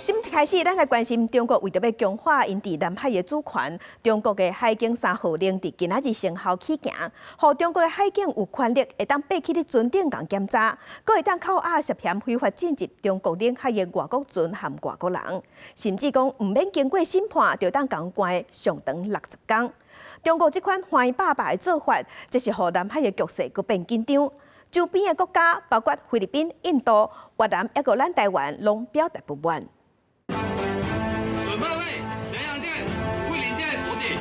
新聞開始，咱來關心中國為著欲強化𪜶佇南海的主權，中國的海警三號令佇今仔日生效起行，予中國的海警有權力會當爬起佇船頂共檢查，閣會當扣押涉嫌非法進入中國領海的外國船和外國人，甚至講毋免經過審判，就當共關上長60工。中國這款歡霸霸的做法，這是予南海的局勢閣變緊張。周邊的國家，包括菲律賓、印度、越南，抑閣咱台灣，攏表達不滿。準備位，沈陽艦、桂林艦補給，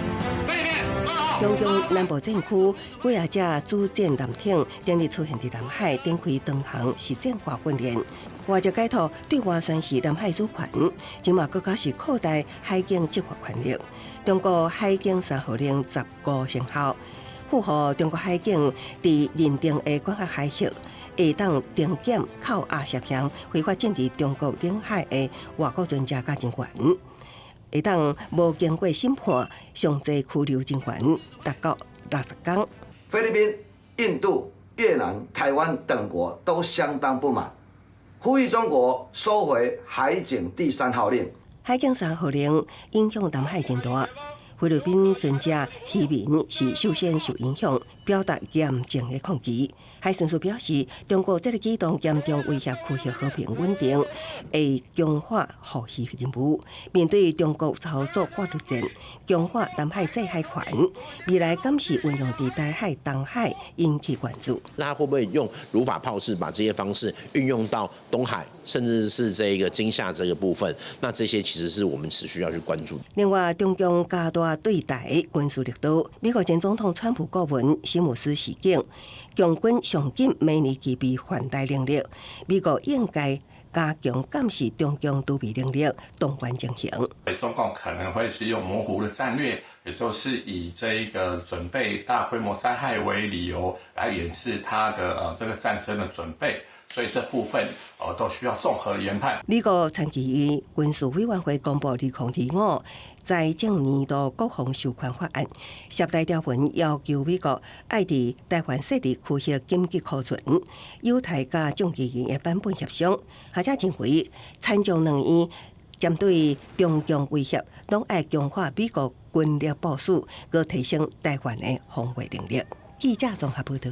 背面二號。中共南部戰區幾仔隻主戰艦艇頂日出現佇南海展開長航實戰化訓練，外籍解託對外宣示南海主權，這馬閣較是擴大海警執法權力。中國海警三號令15生效，賦予中國海警佇認定的管轄海域，會當定檢扣押涉嫌非法進入中國領海的外國船隻佮人員，會當無經過審判，上濟拘留人員達到60工。菲律賓、印度、越南、台灣等國都相當不滿，呼籲中國收回海警第三號令。海警三號令影響南海真大，菲律賓船隻漁民是首先受影響，表達嚴正的抗議。海巡署表示，中國這个舉動嚴重威脅區域和平穩定，會強化護漁任務。面對中國操作法律戰，強化南海制海權，未來敢是運用佇台海、東海引起關注。那會不會用如法炮製，把這些方式運用到東海，甚至是這個金廈這個部分？那這些其實是我們持續要去關注。另外，中共加大對台軍事力度，美國前總統川普顧問史密斯示警，共軍上緊每年具備犯台能力，美國應該加強監視中共儲備能力，動員情形。中共可能會是用模糊的戰略，也就是以這一個準備大規模災害為理由來掩飾他的這個戰爭的準備，所以這部分都需要綜合研判。美國參議院軍事委員會公布2025財政年度國防授權法案，十大條文要求美國愛佇台灣設立區域緊急庫存，友台佮眾議院的版本協商，學者認為參眾兩院針對中共威脅，攏愛強化美國軍力部署，閣提升台灣的防衛能力。記者綜合報道。